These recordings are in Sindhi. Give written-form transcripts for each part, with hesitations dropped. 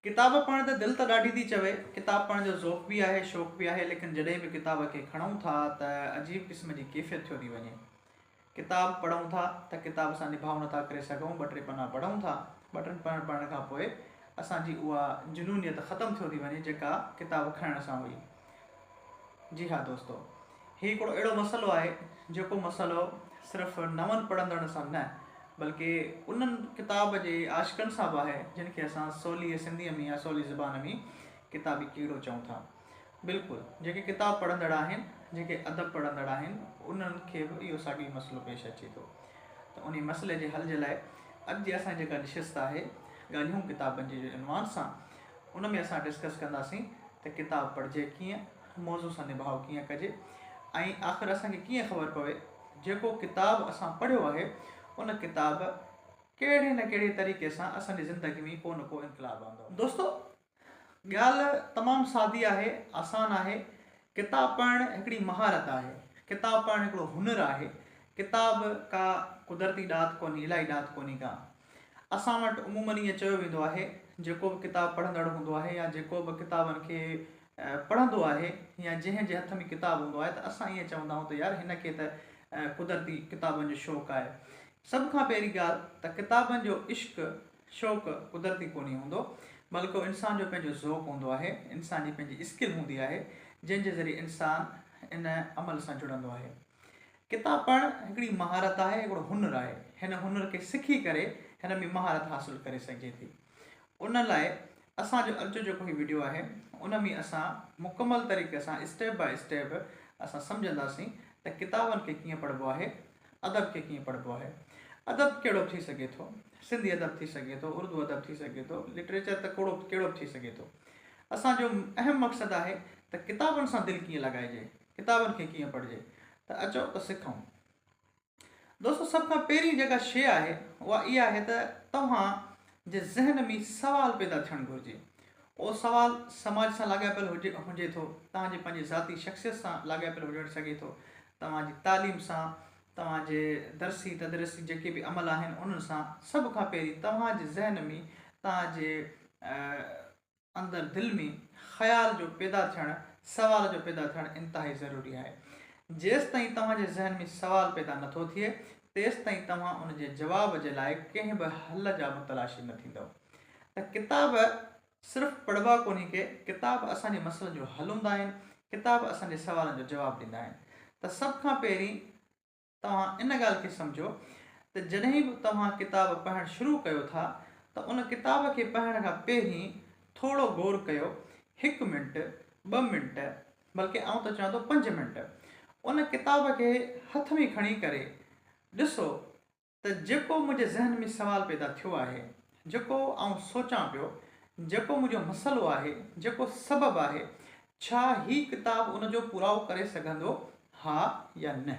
ڪتاب پڙهڻ ته دل ته ڏاڍي ٿي چوي، ڪتاب پڙهڻ جو ذوق به آهي، شوق به آهي، ليڪن جڏهن به ڪتاب کي کڻون ٿا ته عجيب قسم جي ڪيفيت ٿيو ٿي وڃي. ڪتاب پڙهون ٿا ته ڪتاب سان نڀاء نٿا ڪري سگهون، ٻه ٽي پنا پڙهون ٿا، ٻه ٽن پنن پڙهڻ کان پوء اسان جي اها جنونيت ختم ٿيو ٿي وڃي جيڪا ڪتاب کڻڻ سان هئي. جي ها دوستو هي هڪڙو اهڙو مسئلو آهي جيڪو مسئلو صرف نون پڙهندڙن سان نه بلڪه انهن ڪتاب جي عاشقن سان به آهي جن کي اسان سوليء سنڌيء ۾ يا سولي زبان ۾ ڪتابي ڪيڙو چئون ٿا. بلڪل جيڪي ڪتاب پڙهندڙ آهن جيڪي ادب پڙهندڙ آهن انهن کي به اهو ساڳيو ئي مسئلو پيش اچي ٿو ته انهي مسئلي جي حل جي لاء اڄ جي اسان جي جيڪا نشست آهي ڳالهيون ڪتابن جي عنوان سان ان ۾ اسان ڊسڪس ڪنداسين ته ڪتاب پڙهجي ڪيئن، موضوع سان نڀاء ڪيئن ڪجي ۽ آخر اسان کي ڪيئن خبر پوي جيڪو ڪتاب اسان پڙهيو آهي ان ڪتاب ڪهڙي نه ڪهڙي طريقي سان اسان جي زندگي ۾ ڪو نه ڪو انقلاب آندو. دوستو ڳالهه تمام سادي آهي، آسان آهي، ڪتاب پڙهڻ هڪڙي مهارت آهي، ڪتاب پڙهڻ هڪڙو هنر آهي، ڪتاب ڪا قدرتي ڏات ڪونهي، الاهي ڏات ڪونهي ڪا. اسان وٽ عموماً ائين چيو ويندو آهي، جيڪو به ڪتاب پڙهندڙ هوندو آهي يا جيڪو به ڪتابن کي پڙهندو آهي يا جنهن جي هٿ ۾ ڪتاب هوندو آهي ته اسان ائين چوندا آهيون ته يار هن کي ته قدرتي ڪتابن جو شوق آهي. سڀ کان پهرين ڳالهه ته ڪتابن جو عشق، شوق قدرتي ڪونهي هوندو بلڪه اهو انسان جو پنهنجو ذوق هوندو آهي، انسان جي پنهنجي اسڪل هوندي آهي جنهن جي ذريعي انسان ان عمل سان جڙندو آهي. ڪتاب پڙهڻ هڪڙي مهارت آهي، هڪڙو هنر آهي. هن هنر کي سکي ڪري هن ۾ مهارت حاصل ڪري سگهجي ٿي. ان لاء اسان جو اڄ جو جيڪو هي وڊيو آهي ان ۾ اسان مڪمل طريقي سان اسٽيپ باء اسٽيپ اسان سمجهنداسين ته ڪتابن کي ڪيئن پڙهبو آهي، ادب کي ڪيئن پڙهبو آهي. ادب ڪهڙو به ٿي سگهي ٿو، سنڌي ادب ٿي سگهي ٿو، اردو ادب ٿي سگهي ٿو، لٽريچر ته ڪهڙو ڪهڙو به ٿي سگهي ٿو. اسان جو اهم مقصد آهي ته ڪتابن سان دل ڪيئن لڳائجي. ڪتابن کي ڪيئن پڙهجي ته اچو ته سکون. دوستو سڀ کان پهرين جيڪا شيء آهي اها اها آهي ته توهان جي ذهن ۾ سوال پيدا ٿيڻ گهرجي. اهو سوال سماج سان لاڳاپيل هجي هجي ٿو، توهان جي پنهنجي ذاتي شخصيت سان لاڳاپيل هجڻ سگهي ٿو، توهان جي تعليم سان، توهان جي درسي تدريسي جيڪي به عمل آهن انهن سان. سڀ کان پهرين توهان جي ذهن ۾ توهان جي اندر دل ۾ خيال جو پيدا ٿيڻ، سوال جو پيدا ٿيڻ انتهائي ضروري آهي. جيستائين توهان جي ذهن ۾ سوال پيدا نٿو ٿئي، تيستائين توهان ان جي جواب جي لاء ڪنهن به حل جا متلاشي نه ٿيندؤ. ته ڪتاب صرف پڙهبا ڪونهي ڪي، ڪتاب اسان جي مسئلن جو حل هوندا آهن، ڪتاب اسان جي سوالن جو جواب ڏيندا آهن. ته سڀ کان پهرين توهان ان ڳالهه کي سمجهو ته جڏهن به توهان ڪتاب پڙهڻ شروع ڪيو ٿا ته ان ڪتاب کي پڙهڻ کان پهرين ٿورو غور ڪيو، هڪ منٽ، ٻه منٽ بلڪه آئون ته چوان ٿو پنج منٽ ان ڪتاب کي هٿ ۾ کڻي ڪري ڏسو ته جيڪو منهنجي ذهن ۾ سوال پيدا ٿيو آهي، جيڪو آئون سوچان پيو، جيڪو منهنجو مسئلو آهي، جيڪو سبب آهي، ڇا هي ڪتاب ان جو پورائو ڪري سگهندو، ها يا نه؟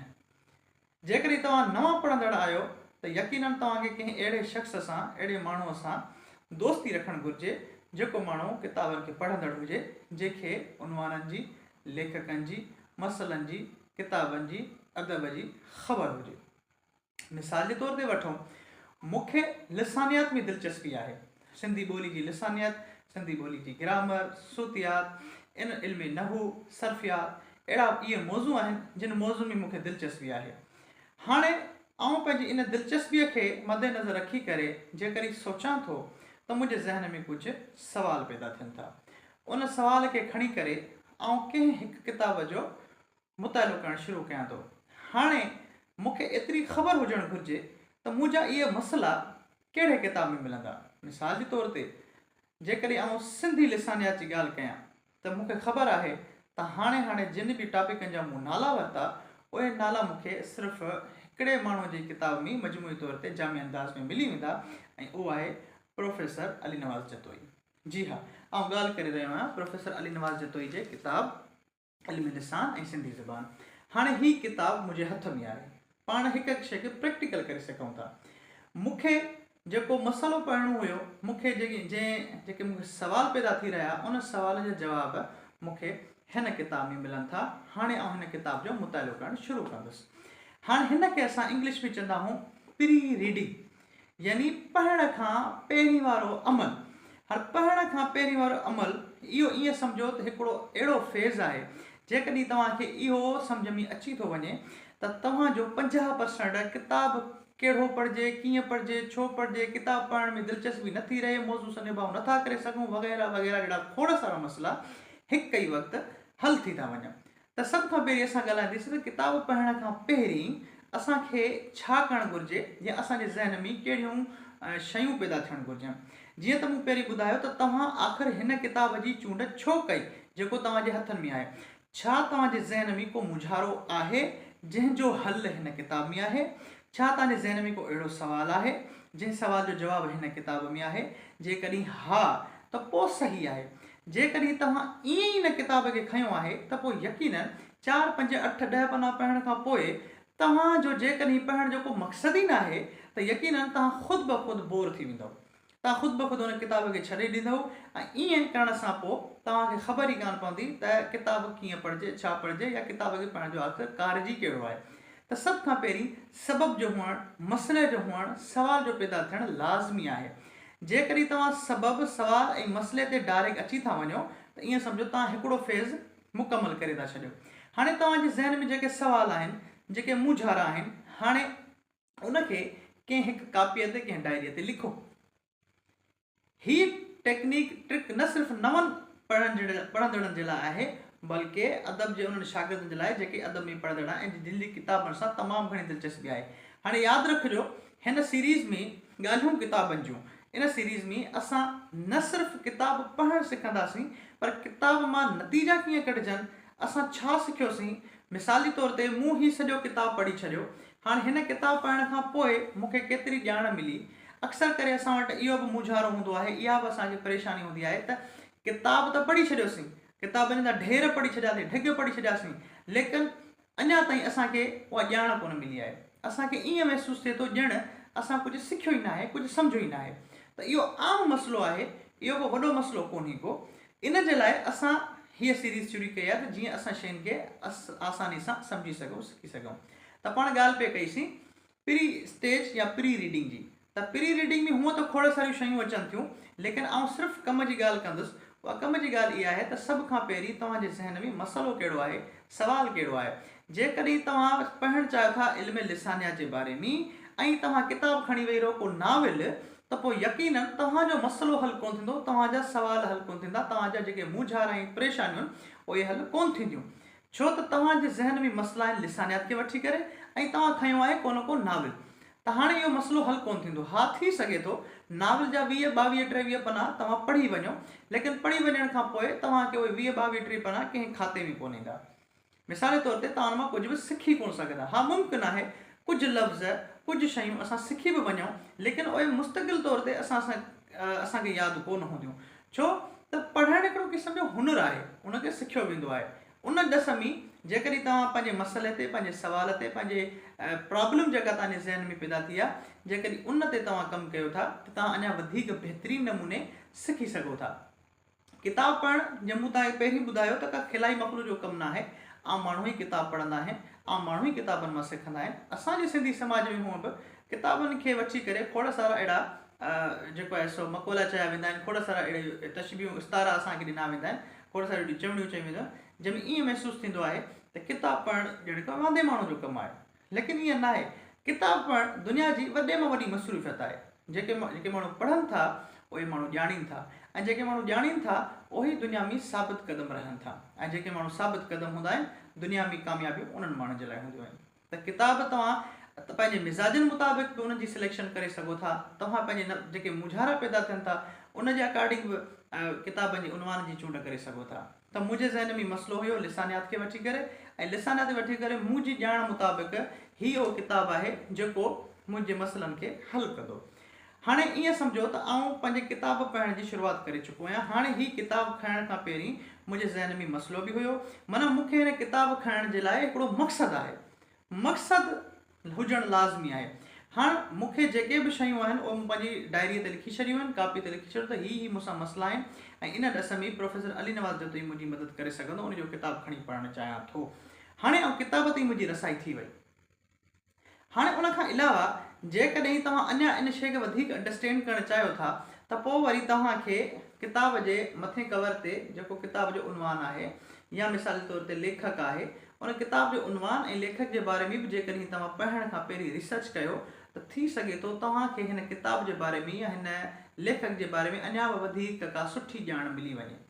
جيڪڏهن توهان نوان پڙهندڙ آهيو ته يقينن توهان کي ڪنهن اهڙي شخص سان، اهڙي ماڻهوء سان دوستي رکڻ گهرجي، جيڪو ماڻهو ڪتابن کي پڙهندڙ هجي، جنهن کي عنوانن جي، ليکڪن جي، مسئلن جي، ڪتابن جي، ادب جي خبر هجي. مثال جي طور تي وٺون، مون کي لسانيات ۾ دلچسپي آهي. سنڌي ٻولي جي لسانيات، سنڌي ٻولي جي گرامر، صوتيات، ان علم نحو، صرفيات، اهڙا اهي موضوع آهن، جن موضوعن ۾ مون کي دلچسپي آهي. هاڻي آئون پنهنجي ان دلچسپيء کي مدنظر رکي ڪري جيڪڏهن سوچان ٿو ته منهنجي ذهن ۾ ڪجهه سوال پيدا ٿين ٿا. ان سوال کي کڻي ڪري آئون ڪنهن هڪ ڪتاب جو مطالعو ڪرڻ شروع ڪيان ٿو. هاڻي مون کي ايتري خبر هجڻ گهرجي ته منهنجا اهي مسئلا ڪهڙي ڪتاب ۾ ملندا. مثال جي طور تي جيڪڏهن آئون سنڌي لسانيات جي ڳالهه ڪيان ته مون کي خبر آهي ته هاڻي هاڻي جن به ٽاپڪن جا مون نالا ورتا اهي نالا مون کي صرف هڪڙي ماڻهو جي ڪتاب ۾ مجموعي طور تي جامع انداز ۾ ملي ويندا ۽ اهو آهي پروفيسر علي نواز جتوئي. جي ها آئون ڳالهه ڪري رهيو آهيان پروفيسر علي نواز جتوئي جي ڪتاب علم لسان ۽ سنڌي زبان. هاڻي هي ڪتاب منهنجي هٿ ۾ آهي. پاڻ هڪ هڪ شيء کي پريڪٽيڪل ڪري سگهون ٿا. مون کي جيڪو مسئلو پڙهڻو هيو، مون کي جيڪي جنهن جيڪي مون کي سوال پيدا ٿي رهيا، ان سوال جا جواب مون کي هن ڪتاب ۾ ملن ٿا. هاڻي آئون هن ڪتاب جو مطالعو ڪرڻ شروع ڪندس. هاڻي هن کي اسان انگلش ۾ چوندا آهيون پري ريڊنگ. يعني پڙهڻ کان پهرين وارو عمل. هاڻ پڙهڻ کان پهرين وارو عمل اهو ائين سمجهو ته هڪڙو اهڙو فيز آهي جيڪڏهن توهان کي اهو سمجهه ۾ اچي ٿو وڃي ته توهان جو 50 پرسنٽ ڪتاب ڪهڙو پڙهجي، ڪيئن پڙهجي، ڇو پڙهجي، ڪتاب پڙهڻ ۾ دلچسپي نٿي رهي، موضوع سان نڀاء نٿا ڪري سگهون وغيره وغيره جهڙا کوڙ سارا مسئلا هڪ ئي وقت حل ٿي ٿا وڃن. ته سڀ کان پهرين اسان ڳالهائينديسين ته ڪتاب پڙهڻ کان پهرين اسان کي ڇا ڪرڻ گهرجي يا اسان جي ذهن ۾ ڪهڙيون شيون پيدا ٿيڻ گهرجن. جيئن ته مون پهرين ٻڌايو ته توهان آخر هن ڪتاب جي چونڊ ڇو ڪئي جيڪو توهان جي هٿن ۾ آهي. ڇا توهان جي ذهن ۾ ڪو مونجهارو آهي جنهن جو حل هن ڪتاب ۾ آهي؟ ڇا توهان جي ذهن ۾ ڪو اهڙو سوال آهي جنهن سوال جو جواب هن ڪتاب ۾ آهي؟ جيڪڏهن ها ته پوء صحيح آهي. جيڪڏهن توهان ائين ئي ان ڪتاب کي کنيو آهي ته پوء يقيناً چار، پنج، اٺ، ڏهه پنا پڙهڻ کان پوء توهان جو جيڪڏهن پڙهڻ جو ڪو مقصد ئي ناهي ته يقيناً توهان خود بخود بور ٿي ويندؤ. توهان خود بخود ان ڪتاب کي ڇڏي ڏيندؤ ۽ ائين ڪرڻ سان پوء توهان کي خبر ئي ڪانه پوندي ته ڪتاب ڪيئن پڙهجي، ڇا پڙهجي يا ڪتاب کي پڙهڻ جو آخر ڪارج ئي ڪهڙو آهي. ته سڀ کان پهرين سبب جو هئڻ، مسئلي جو هئڻ، سوال جو پيدا ٿيڻ لازمي آهي. جيڪڏهن توهان سبب، سوال ۽ مسئلي تي ڊائريڪٽ اچي ٿا وڃو ته ائين سمجهو توهان هڪڙو فيز مڪمل ڪري ٿا ڇڏيو. هاڻي توهان جي ذهن ۾ جيڪي سوال آهن، جيڪي مونجهارا آهن، هاڻي ان کي ڪنهن هڪ ڪاپيء تي، ڪنهن ڊائريء تي لکو. هيء ٽيڪنيڪ، ٽرڪ، نه صرف نون پڙهندڙن جي لاء آهي، بلڪه ادب جي انهن شاگردن جي لاء جيڪي ادب ۾ پڙهندڙ آهن ۽ جن جي ڪتابن سان تمام گهڻي دلچسپي آهي. هاڻي ياد رکجو هن سيريز ۾ ڳالهيون ڪتابن جون، ان سيريز ۾ اسان نه صرف ڪتاب پڙهڻ سکنداسين پر ڪتاب مان نتيجا ڪيئن ڪڍجن، اسان ڇا سکيوسين، مثالي طور تي مون هي سڄو ڪتاب پڙهي ڇڏيو، هاڻ هن ڪتاب پڙهڻ کان پوء مون کي ڪيتري ڄاڻ ملي. اڪثر ڪري اسان وٽ اهو به مونجهارو هوندو آهي، اها به اسان کي پريشاني هوندي آهي ته ڪتاب ته پڙهي ڇڏيوسين، ڪتابن جا ڍير پڙهي ڇڏياسين، ڍڳ پڙهي ڇڏياسين، ليڪن اڃا تائين اسان کي اها ڄاڻ ڪونه ملي آهي. اسان کي ائين محسوس ٿئي ٿو ڄڻ اسان ڪجهه سکيو ئي ناهي، ڪجهه سمجهيو ئي ناهي. ته اهو عام مسئلو آهي، اهو ڪو وڏو مسئلو ڪونهي ڪو. ان جي لاء اسان هيء سيريز شروع ڪئي آهي ته جيئن اسان شين کي آساني سان سمجهي سگهون، سکي سگهون. ته پاڻ ڳالهه پئي ڪئيسين پري اسٽيج يا پري ريڊنگ جي. ته پري ريڊنگ ۾ هونء ته کوڙ ساريون شيون اچن ٿيون، ليڪن آئون صرف ڪم جي ڳالهه ڪندس. اها ڪم جي ڳالهه اها آهي ته سڀ کان پهرين توهان جي ذهن ۾ مسئلو ڪهڙو آهي، سوال ڪهڙو آهي. جيڪڏهن توهان پڙهڻ چاهيو ٿا علم لسانيات جي باري ۾ ۽ توهان ڪتاب کڻي ويهي رهو ڪو ناول ته پوء يقيناً توهان جو مسئلو حل ڪونه ٿيندو، توهان جا سوال حل ڪونه ٿيندا، توهان جا جيڪي مونجهارا ۽ پريشانيون آهن اهي حل ڪونه ٿينديون. ڇو ته توهان جي ذهن ۾ مسئلا آهن لسانيات کي وٺي ڪري ۽ توهان کنيو آهي ڪو نه ڪو ناول ته هاڻي اهو مسئلو حل ڪونه ٿيندو. ها ٿي سگهي ٿو ناول جا 20، 22، 23 پنا توهان پڙهي وڃو ليڪن پڙهي وڃڻ کان پوء توهان کي اهي 20، 22، 23 پنا ڪنهن کاتي ۾ ڪونه ايندا. مثال طور تي توهان ان مان ڪجهه به سکي ڪونه سگهندا. ها ممڪن آهي ڪجهه لفظ، ڪجهه شيون اسان سکي به وڃون ليڪن اهي مستقل طور تي اسان سان اسان کي ياد ڪونه هونديون. ڇو ته پڙهڻ هڪڙو قسم جو هنر آهي، ان کي سکيو ويندو آهي. ان ڏس ۾ جيڪڏهن توهان پنهنجي مسئلي تي، پنهنجي سوال تي، پنهنجي پرابلم جيڪا توهان جي ذهن ۾ پيدا ٿي آهي، جيڪڏهن ان تي توهان ڪم ڪيو ٿا ته توهان اڃا وڌيڪ بهترين نموني سکي سگهو ٿا. ڪتاب پڙهڻ، جيئن مون توهان کي پهرين ٻڌايو ته ڪا خلائي مخلوق جو ڪم ناهي، عام ماڻهو ئي ڪتاب پڙهندا آهن، عام ماڻهو ئي ڪتابن مان سکندا آهن. اسان جي سنڌي سماج ۾ هونء به ڪتابن کي وٺي ڪري کوڙ سارا اهڙا جيڪو آهي سو مقولا چيا ويندا آهن، کوڙ سارا اهڙي تشبيهون استعارا اسان کي ڏنا ويندا آهن، کوڙ ساريون اهڙيون چوڻيون چيون وينديون آهن، جنهن ۾ ائين محسوس ٿيندو آهي ته ڪتاب پڙهڻ ڄڻ هڪ واندي ماڻهو جو ڪم آهي. ليڪن ائين ناهي. ڪتاب پڙهڻ دنيا جي وڏي مان وڏي مصروفيت آهي. جيڪي جيڪي ماڻهو پڙهن ٿا، اهي ماڻهو ڄاڻين ٿا ۽ جيڪي ماڻهو ڄاڻين ٿا، اهي دنيا ۾ ثابت قدم رهن ٿا ۽ جيڪي ماڻهو ثابت قدم هوندا آهن، دنيا ۾ ڪاميابيون انهن ماڻهن جي لاء هونديون آهن. ته ڪتاب توهان پنهنجي مزاجن مطابق به انهن جي سليڪشن ڪري سگهو ٿا. توهان پنهنجي جيڪي مونجهارا پيدا ٿين ٿا، ان جي اڪارڊنگ به ڪتابن جي عنوان جي چونڊ ڪري سگهو ٿا. ته منهنجي ذهن ۾ مسئلو هيو لسانيات کي وٺي ڪري ۽ لسانيات وٺي ڪري منهنجي ڄاڻ مطابق هي اهو ڪتاب آهي جيڪو منهنجي مسئلن کي حل ڪندو. هاڻي ائين سمجهو ته آئون پنهنجي ڪتاب پڙهڻ جي شروعات ڪري چڪو آهيان. هاڻي هي ڪتاب کڻڻ کان پهرين منهنجي ذهن ۾ مسئلو به هيو. معنيٰ مون کي هن ڪتاب کڻڻ جي لاء هڪڙو مقصد آهي. مقصد هجڻ لازمي آهي. هاڻ مون کي جيڪي به شيون آهن اهي مون پنهنجي ڊائريء تي لکي ڇڏيون آهن، ڪاپيء تي لکي ڇڏيو ته هي هي مون سان مسئلا آهن ۽ ان ڏس ۾ پروفيسر علي نواز جتوئي منهنجي مدد ڪري سگهندو، ان جو ڪتاب کڻي پڙهڻ چاهيان ٿو. هاڻي آئون ڪتاب تائين منهنجي رسائي ٿي وئي. هاڻي ان کان علاوه جيڪڏهن توهان اڃا ان شيء کي وڌيڪ انڊرسٽينڊ ڪرڻ چاهيو ٿا ته پوء وري توهان کي ڪتاب جي مٿين ڪور تي جيڪو ڪتاب جو عنوان آهي يا مثال جي طور تي ليکڪ آهي ان ڪتاب جو عنوان ۽ ليکڪ جي باري ۾ به جيڪڏهن توهان پڙهڻ کان پهرين ريسرچ ڪيو ته ٿي سگهي ٿو توهان کي هن ڪتاب جي باري ۾ يا هن ليکڪ جي باري ۾ اڃا به وڌيڪ ڪا سٺي ڄاڻ ملي وڃي.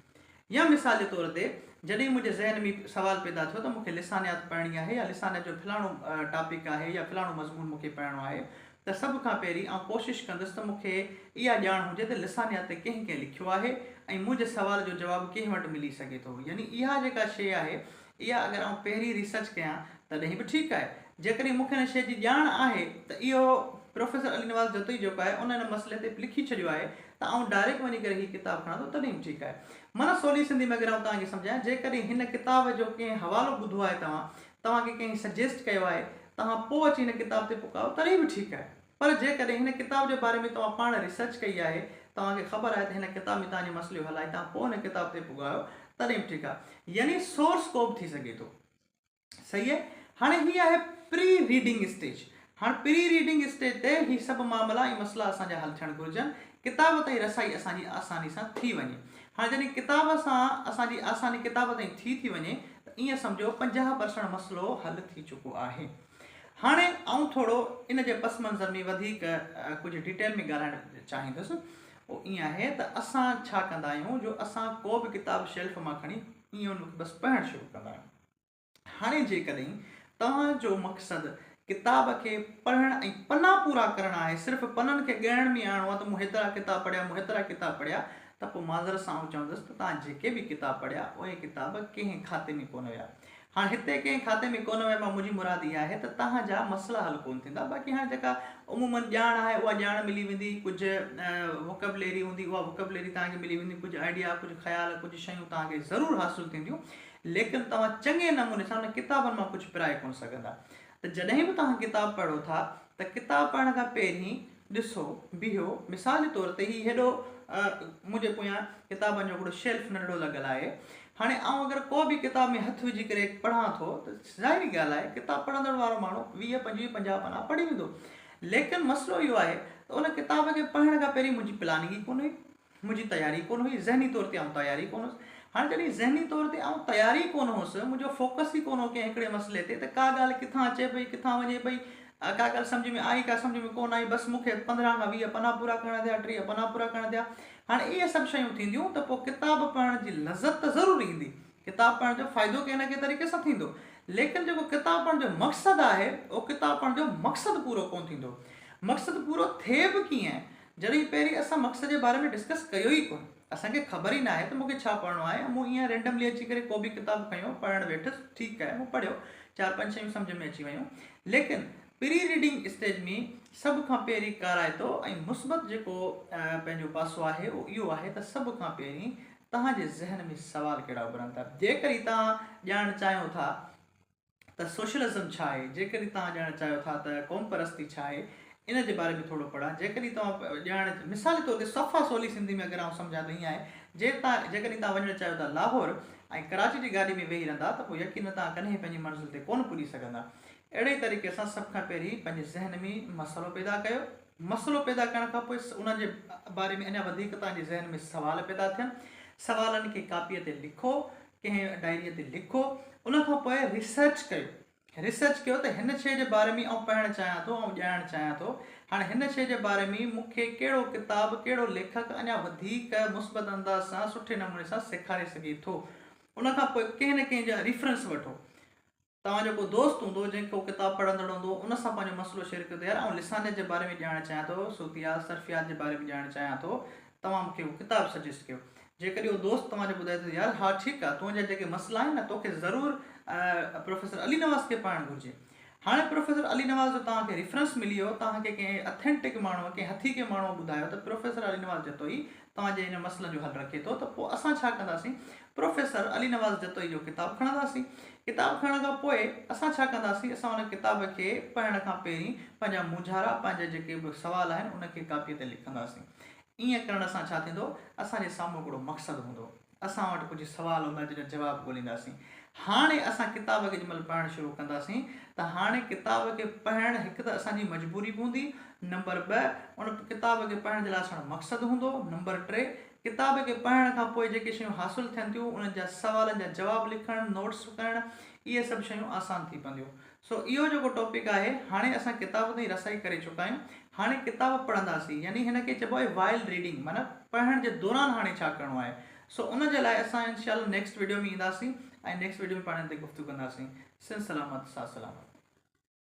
يا مثال جي طور تي جڏهن منهنجي ذهن ۾ سوال پيدا ٿيو ته مون کي لسانيات پڙهڻي آهي يا لسانيات جو فلاڻو ٽاپڪ آهي يا فلاڻو مضمون مون کي پڙهڻو آهي ته سڀ کان پهرين آئون ڪوشش ڪندس ته مون کي اها ڄاڻ هجي ته لسانيات تي ڪنهن ڪنهن لکيو آهي ۽ منهنجي سوال جو جواب ڪنهن وٽ ملي سگهي ٿو يعني اها جيڪا شيء آهي اها اگر آئون پهرين ريسرچ ڪيان تڏهن به ٺيڪ آهي. جيڪڏهن مون کي ان شيء جي ڄاڻ آهي ته اهو پروفيسر علي نواز جتوئي جيڪو آهي ان ان مسئلي تي لکي ڇڏيو آهي ته آئون ڊائريڪٽ وڃي ڪري هي ڪتاب کڻان ٿو تڏهن به ٺيڪ آهي. معنيٰ سولي سنڌي ۾ اگر آئون توهان کي سمجهايان جيڪڏهن هن ڪتاب جو ڪنهن حوالو ٻڌو آهي توهان، توهان کي ڪنهن سجيسٽ ڪيو آهي، توهان پوء اچي هن ڪتاب تي پڪايو تڏهن به ٺيڪ آهي. پر جيڪڏهن هن ڪتاب جي باري ۾ توهان پاڻ ريسرچ ڪئي آهي، توهان کي خبر آهي ته هن ڪتاب ۾ توهان جي مسئلي جو حل آهي، توهان پوء هن ڪتاب تي پڳايو تڏهن به ٺيڪ آهي. يعني سورس ڪو به ٿي سگهي ٿو. صحيح آهي. هاڻي هي آهي پري ريڊنگ اسٽيج. هاڻ پري ريڊنگ اسٽيج تي هي سڀ معاملا ۽ مسئلا اسان جا حل ٿيڻ گهرجن. ڪتاب تائين رسائي اسان جي آساني سان ٿي وڃي. هاڻ جڏهن ڪتاب سان اسان جي آساني ڪتاب تائين ٿي ٿي وڃي ته ائين سمجهو 50 پرسنٽ مسئلو حل ٿي چڪو آهي. هاڻي آئون ٿورو ان جي پس منظر ۾ وڌيڪ ڪجهه ڊيٽيل ۾ ڳالهائڻ چاهيندس. اهو ائين آهي ته اسان ڇا ڪندا آهيون جو اسان ڪو به ڪتاب شيلف مان کڻي ائين ان کي بس پڙهڻ شروع ڪندا آهيون. هاڻي جيڪڏهن توهان جو مقصد ڪتاب کي پڙهڻ ۽ پنا پورا ڪرڻ آهي، صرف پنن کي ڳڻڻ ۾ آڻڻو آهي ته مون هيترا ڪتاب پڙهيا، مون هيترا ڪتاب پڙهيا ته پوء معذرت سان آئون چوندس ته توهان جيڪي به ڪتاب پڙهيا اهي ڪتاب ڪنهن کاتي ۾ ڪونه ويا. هاڻ هتي ڪنهن کاتي ۾ ڪونه ويم آ منهنجي مراد اها آهي ته توهان جا مسئلا حل ڪونه ٿيندا باقي هاڻ جيڪا عموماً ڄاڻ آهي اها ڄاڻ ملي ويندي ڪجهه ووڪبليري هوندي اها ووڪبليري توهان کي ملي ويندي ڪجهه آئيڊيا ڪجهه خيال ڪجهه شيون توهان کي ضرور حاصل ٿينديون ليڪن توهان چڱي نموني سان ان ڪتابن مان ڪجهه پرائي ڪونه سگهندا ته جڏهن به توهان ڪتاب پڙهو ٿا ته ڪتاب پڙهڻ کان پهرين ڏسو، بيهو، مثال جي طور تي هي هيڏو منهنجي پويان ڪتابن جو هڪڙو شيلف ننڍڙو لڳل آهي. هاڻي آئون اگر ڪو به ڪتاب ۾ هٿ وجهي ڪري پڙهان ٿو ته ظاهري ڳالهه آهي ڪتاب پڙهندڙ وارو ماڻهو 20، 25، 50 پنا پڙهي ويندو. ليڪن مسئلو اهو آهي ته ان ڪتاب کي پڙهڻ کان پهرين منهنجي پلاننگ ئي ڪونه هئي. منهنجي تياري ڪونه هئي، ذهني طور تي آئون تيار ئي ڪونه هوس. هاڻي جڏهن ذهني طور تي آئون تيار ئي ڪونه هوس، منهنجو فوڪس ئي ڪونه هو ڪنهن هڪڙي مسئلي تي ته ڪا ڳالهه ڪٿان اچي پئي، ڪٿان وڃي پئي، ڪا ڳالهه سمجهه ۾ آئي، ڪا سمجهه ۾ ڪونه آئي، بس مون کي 15 کان 20 پنا پورا ڪرڻا ٿيا، 30 پنا پورا ڪرڻا ٿيا. هاڻي اهي سڀ شيون ٿينديون ته پوء ڪتاب پڙهڻ جي لذت ته ضرور ايندي، ڪتاب پڙهڻ جو فائدو ڪنهن نه ڪنهن طريقي سان ٿيندو، ليڪن جيڪو ڪتاب پڙهڻ جو مقصد آهي، اهو ڪتاب پڙهڻ جو مقصد پورو ڪونه ٿيندو. مقصد پورو ٿئي به ڪيئن؟ جڏهن پهرين اسان مقصد جي باري ۾ ڊسڪس ڪيو ئي ڪونه. اسان کي خبر ئي ناهي ته مون کي ڇا پڙهڻو آهي ۽ مون ائين رينڊملي اچي ڪري ڪو به ڪتاب کنيو پڙهڻ ويٺس ٺيڪ آهي مون پڙهيو چار پنج شيون سمجهه ۾ اچي ويون ليڪن پري ريڊنگ اسٽيج ۾ سڀ کان پهرين ڪارائتو ۽ مثبت جيڪو پنهنجو پاسو آهي اهو اهو آهي ته سڀ کان پهرين توهان جي ذهن ۾ سوال ڪهڙا اڀرن ٿا جيڪڏهن توهان ڄاڻڻ چاهيو ٿا ته سوشلزم ڇا آهي؟ جيڪڏهن توهان ڄاڻڻ چاهيو ٿا ته قومپرستي ڇا آهي؟ ان جي باري ۾ ٿورو پڙهان. جيڪڏهن توهان ڄاڻڻ مثال طور تي صفا سولي سنڌي ۾ اگر آئون سمجهان ته ائين آهي، جي توهان جيڪڏهن توهان وڃڻ چاهيو ٿا لاهور ۽ ڪراچي جي گاڏي ۾ ويهي رهندا ته پوء يقينن توهان ڪڏهن پنهنجي منزل تي ڪونه پڄي سگهندا. اهڙي ئي طريقي سان سڀ کان پهرين پنهنجي ذهن ۾ مسئلو پيدا ڪيو. مسئلو پيدا ڪرڻ کان پوء ان جي باري ۾ اڃا وڌيڪ توهان جي ذهن ۾ سوال پيدا ٿين. سوالن کي ڪاپيء تي لکو. ڪنهن ڊائريء تي لکو، ان کان پوء ريسرچ ڪيو. ريسرچ ڪيو ته هن شيء جي باري ۾ آئون پڙهڻ چاهيان ٿو، آئون ڄاڻڻ چاهيان ٿو. هاڻي هن شيء جي باري ۾ مون کي ڪهڙو ڪتاب، ڪهڙو ليکڪ اڃا وڌيڪ مثبت انداز سان، سٺي نموني سان سيکاري سگهي ٿو. ان کان پوء ڪنهن نه ڪنهن جا ريفرنس وٺو. توهان جو ڪو دوست هوندو جنهن ڪو ڪتاب پڙهندڙ هوندو ان سان پنهنجو مسئلو شيئر ڪيو ته يار آئون لسانيات جي باري ۾ ڄاڻڻ چاهيان ٿو، صوتيات، صرفيات جي باري ۾ ڄاڻڻ چاهيان ٿو، توهان مون کي اهو ڪتاب سجيسٽ ڪيو. جيڪڏهن اهو دوست توهان جو ٻڌائي ٿو ته يار ها ٺيڪ آهي تنهنجا جيڪي مسئلا آهن نه توکي ضرور پروفيسر علي نواز کي پڙهڻ گهرجي. هاڻي پروفيسر علي نواز جو توهان کي ريفرنس ملي ويو، توهان کي ڪنهن اٿينٽڪ ماڻهوء، ڪنهن هٿيڪي ماڻهوء ٻڌايو ته پروفيسر علي نواز جتوئي توهان جي انهن مسئلن جو حل رکي ٿو ته پوء اسان ڇا ڪنداسين؟ پروفيسر علي نواز جتوئي جو ڪتاب کڻنداسين. ڪتاب کڻڻ کان پوء اسان ڇا ڪنداسين؟ اسان ان ڪتاب کي پڙهڻ کان پهرين پنهنجا مونجهارا، پنهنجا جيڪي به سوال آهن ان کي ڪاپيء تي لکنداسين. ائين ڪرڻ سان ڇا ٿيندو؟ اسان جي سامهون هڪڙو مقصد هوندو. اسان وٽ ڪجهه سوال هوندا جن جا جواب ڳولينداسين. هاڻي اسان ڪتاب کي جنهن مهل پڙهڻ شروع ڪنداسين ته هاڻي ڪتاب کي پڙهڻ هڪ ته اسان جي مجبوري به هوندي، نمبر ٻه ان ڪتاب کي پڙهڻ جي لاء اسان وٽ مقصد هوندو، نمبر ٽي ڪتاب کي پڙهڻ کان پوء جيڪي شيون حاصل ٿين ٿيون انهن جا سوالن جا جواب لکڻ، نوٽس ڪرڻ اهي سڀ شيون آسان ٿي پونديون. سو اهو جيڪو ٽاپڪ آهي هاڻي اسان ڪتاب تائين رسائي ڪري چڪا آهيون هاڻي ڪتاب پڙهنداسين يعني هن کي چئبو آهي وائل ريڊنگ معنيٰ پڙهڻ جي دوران هاڻي ڇا ڪرڻو آهي سو ان جي لاء اسان انشاء الله نيڪسٽ وڊيو ۾ اينداسين ۽ نيڪسٽ وڊيو ۾ پاڻ ان تي گفتگو ڪنداسين. سنڌ سلامت ساٿ سلامت.